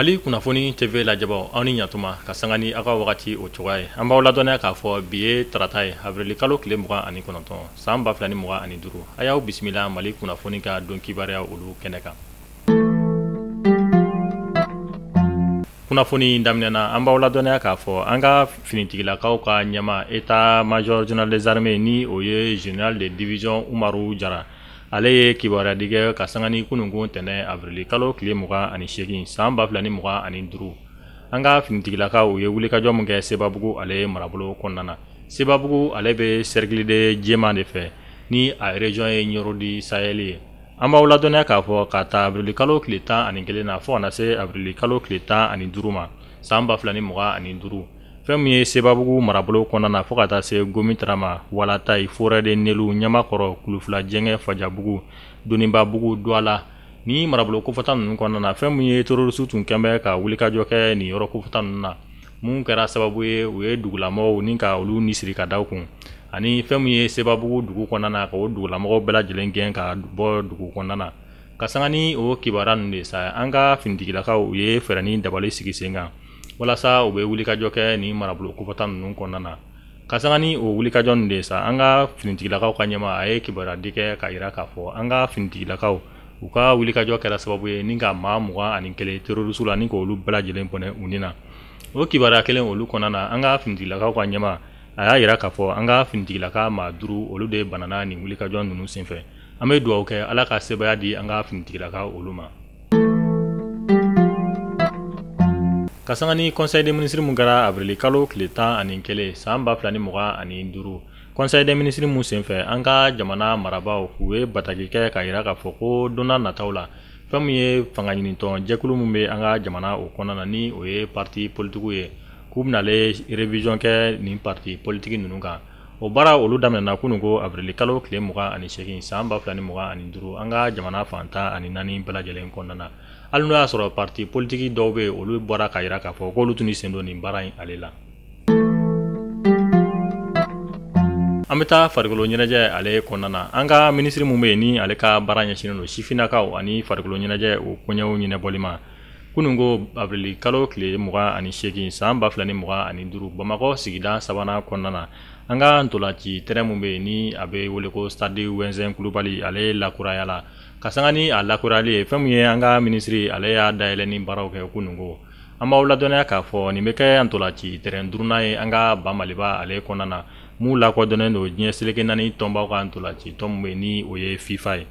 Mali kunnafoni TV lajɛbaaw, aw ni ɲatuma ka sanga ni aw ka wagati o cogoya ye. An b'aw ladɔnniya k'a fɔ bi ye tarata ye, avril kalo tile 29 san 2025. A y'aw bisimila Mali kunnafoni ka don kibaruya olu kɛnɛ kan. Kunnafoni daminɛ na, an b'aw ladɔnniya k'a fɔ an ka finitigilakaw ka ɲɛmaa état major général des armées ni o ye général de division Umaru Jara, ale ye kibaruyadi kɛ ka sanga ni kununko ntɛnɛn avril kalo tile 28 san 2025. An ka finitigilakaw u ye wulikajɔ min kɛ Sebabugu ale marabolo kɔnɔna na. Sebabugu ale bɛ cercle de Jema de fɛ ni a région ye Nioro du Sahel ye. An b'aw ladɔnniya k'a fɔ ka ta avril kalo tile 11 na fo ka na se avril kalo tile 15 ma san 2025. Fɛn min ye Sebabugu marabolo kɔnɔna na fo ka taa se Gomitara ma, Walatayi, Forêt de Nelu, Ɲamakɔrɔ, Kulufila Jɛngɛ, Fajabugu, Donibabugu, Duwala ni marabolo kofɔta ninnu kɔnɔna na, fɛn min ye terroriste tun kɛn bɛ ka wulikajɔ kɛ nin yɔrɔ kofɔta ninnu na, mun kɛra sababu ye u ye dugulamɔgɔw ni ka olu ni siri ka da kun, ani fɛn min ye Sebabugu dugu kɔnɔna na ka o dugulamɔgɔw bɛɛ lajɛlen gɛn ka bɔ dugu kɔnɔna na. Ka sanga ni o kibaruya ninnu de sa, an ka finitigilakaw u ye fɛɛrɛ ni dabali sigi sen kan walasa u bɛ wulikajɔ kɛ nin marabolo kofɔta ninnu kɔnɔna na. Ka sanga ni o wulikajɔ ninnu de sa, an ka finitigilakaw ka ɲɛmaa a ye kibaruyadi kɛ k'a jira k'a fɔ an ka finitigilakaw u ka wulikajɔ kɛra sababu ye ni ka maa 21 terroriste la ni k'olu bɛɛ lajɛlen bɔnɛ u ni na. O kibaruya kelen olu kɔnɔna na, an ka finitigilakaw ka ɲɛmaa a y'a jira k'a fɔ an ka finitigilaka maa 5 olu de banana nin wulikajɔ ninnu senfɛ. An bɛ dugawu kɛ Ala ka sebaaya di an ka finitigilakaw olu ma. Ka sanga ni conseil des ministres mun kɛra avril kalo tile 11 san 2025, conseil des ministres mun senfɛ an ka jamana marabaaw u ye bataki kɛ k'a jira k'a fɔ ko don nataw la, fɛn min ye fanga ɲinitɔn jɛkulu min bɛ an ka jamana o kɔnɔna na ni o ye parti politique ye, k'u bɛna ale révision kɛ nin parti politique ninnu kan. O baara olu daminɛna kunun ko avril kalo tile 28 san 2025 an ka jamana fan 14 bɛɛ lajɛlen kɔnɔna na. Hali n'o y'a sɔrɔ parti politique dɔw bɛ yen, olu bɔra k'a jira k'a fɔ k'olu tun sen don nin baara in ale la. An bɛ taa farikolo ɲɛnajɛ ale kɔnɔna na. An ka minisiri mun bɛ yen ni ale ka baara ɲɛsinnen don sifinnakaw ani farikolo ɲɛnajɛ o koɲɛw ɲɛnabɔli ma, kunun ko avril kalo tile 28 san 2025 Bamakɔ sigida sabanan kɔnɔna na, an ka ntolaci terrain mun bɛ yen ni a bɛ wele ko stade Wɛnzɛn Kulubali, ale lakuraya la. Ka sanga ni a lakurayali ye, fɛn min ye an ka minisiri ale y'a dayɛlɛ ni baaraw kɛ kunun ko. An b'aw ladɔnniya k'a fɔ nin bɛ kɛ ntolaci terrain duurunan ye an ka ba Maliba ale kɔnɔna na, mun lakodɔnnen don diɲɛ seleke naani tɔnbaw ka ntolaci tɔn min bɛ yen ni o ye FIFA ye.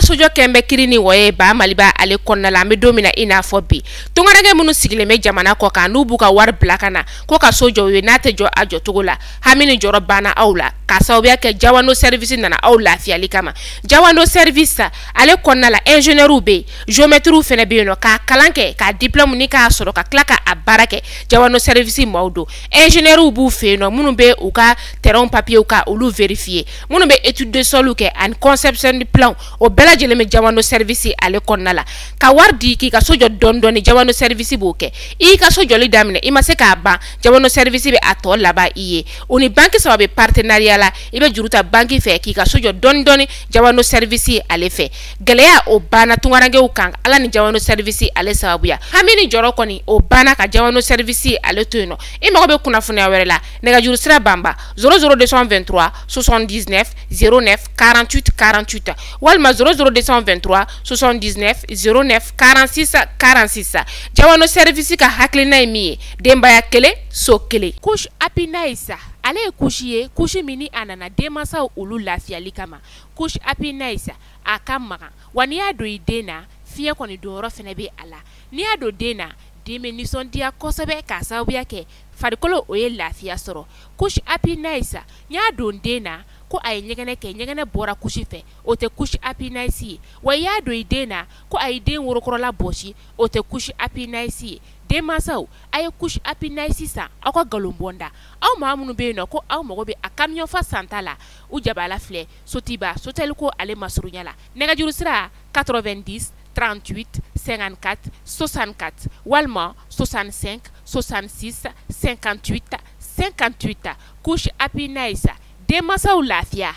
Sojɔ kɛn bɛ kiri ni wɔye ba Maliba ale kɔnɔna la. An bɛ don min na i n'a fɔ bi, tungaranke minnu sigilen bɛ jamana kɔ kan n'u b'u ka wari bila ka na ko ka so jɔ u ye, n'a tɛ jɔ a jɔcogo la, hami ni jɔrɔ banna aw la k'a sababuya kɛ Jawando service nana aw lafiyali kama. Jawando service ale kɔnɔna la, ingénieurw bɛ yen, géomètrew fana bɛ yen nɔ, k'a kalan kɛ, k'a diplôme ni k'a sɔrɔ ka tila k'a baara kɛ. Jawando service maaw don, ingénieurw b'u fɛ yen nɔ minnu bɛ u ka terrain papiers ka olu vérifier, minnu bɛ étude de sol kɛ ani conception de plan, o bɛɛ lajɛlen bɛ Jawando service ale kɔnɔna la. Ka wari di k'i ka so jɔ dɔɔni dɔɔni, Jawando service b'o kɛ. I y'i ka so jɔli daminɛ, i ma se k'a ban, Jawando service bɛ a tɔ laban i ye. O ni banque saba bɛ partenariat la, i bɛ juru ta banque fɛ k'i ka so jɔ dɔɔni dɔɔni Jawando service ale fɛ. Gɛlɛya o banna tungarankew kan Ala ni Jawando service ale sababuya. Hami ni jɔrɔ kɔni o banna ka Jawando service ale to yen nɔ. I mago bɛ kunnafoniya wɛrɛ la, nɛgɛjuru sira banba 00 223 79 09 48 48 walima 00 223 79 09 46 46. Jawando service ka hakilina ye min ye, denbaya kelen so kelen. Couche Happy Nice ale ye couche ye, couche min ni a nana denmansaw olu lafiyali kama. Couche Happy Nice a ka magan, wa n'i y'a don i den na, fiɲɛ kɔni donyɔrɔ fana bɛ a la. N'i y'a don den na, den bɛ nisɔndiya kosɛbɛ k'a sababuya kɛ farikolo o ye lafiya sɔrɔ. Couche Happy Nice n y'a don den na ko a ye ɲɛgɛnɛ kɛ, ɲɛgɛnɛ bɔra couche fɛ, o tɛ couche Happy Nice ye. Wa i y'a don i den na ko a ye den worokɔrɔla bɔsi, o tɛ couche Happy Nice ye. Denmansaw a ye couche Happy Nice san aw ka nkalon bɔ da. Aw maa minnu bɛ yen nɔ ko aw mago bɛ a camion fa santa la, u jabala filɛ Sotiba Sotel ko ale masurunya la. Nɛgɛjuru sira 90 38 54 64 walima 65 66 58 58. Couche Happy Nice, denmansaw lafiya.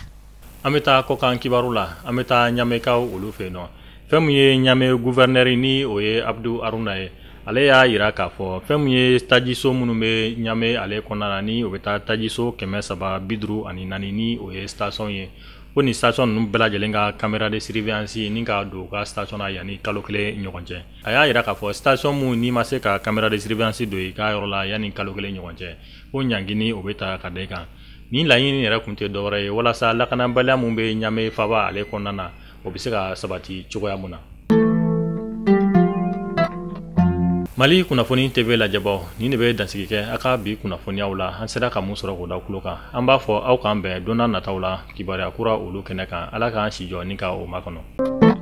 An bɛ taa kɔkan kibaru la, an bɛ taa Ɲamɛkaw olu fɛ yen nɔ. Fɛn min ye Ɲame gouverneur ni o ye Abdu Aruna ye, ale y'a yira k'a fɔ fɛn min ye tajiso minnu bɛ Ɲame ale kɔnɔna na, ni o bɛ taa tajiso 354, ni o ye station ye, ko nin station ninnu bɛɛ lajɛlen ka caméra de surveillance ni k'a don u ka station na yanni kalo 1 ɲɔgɔn cɛ. A y'a yira k'a fɔ station mun n'i ma se ka caméra de surveillance don i ka yɔrɔ la yanni kalo 1 ɲɔgɔn cɛ, ko ɲangini o bɛ ta ka da i kan. Nin laɲini yɛrɛ kun tɛ dɔwɛrɛ ye walasa lakanabaliya mun bɛ Ɲame faaba ale kɔnɔna na, o bɛ se ka sabati cogoya mun na. Mali kunnafoni TV lajɛbaw, nin de bɛ dansigi kɛ a ka bi kunnafoniyaw la. An sera ka mun sɔrɔ k'o da tulo kan, an b'a fɔ aw k'an bɛn don nataw la kibaruya kura olu kɛnɛ kan. Ala k'an si jɔ ni ka o makɔnɔ.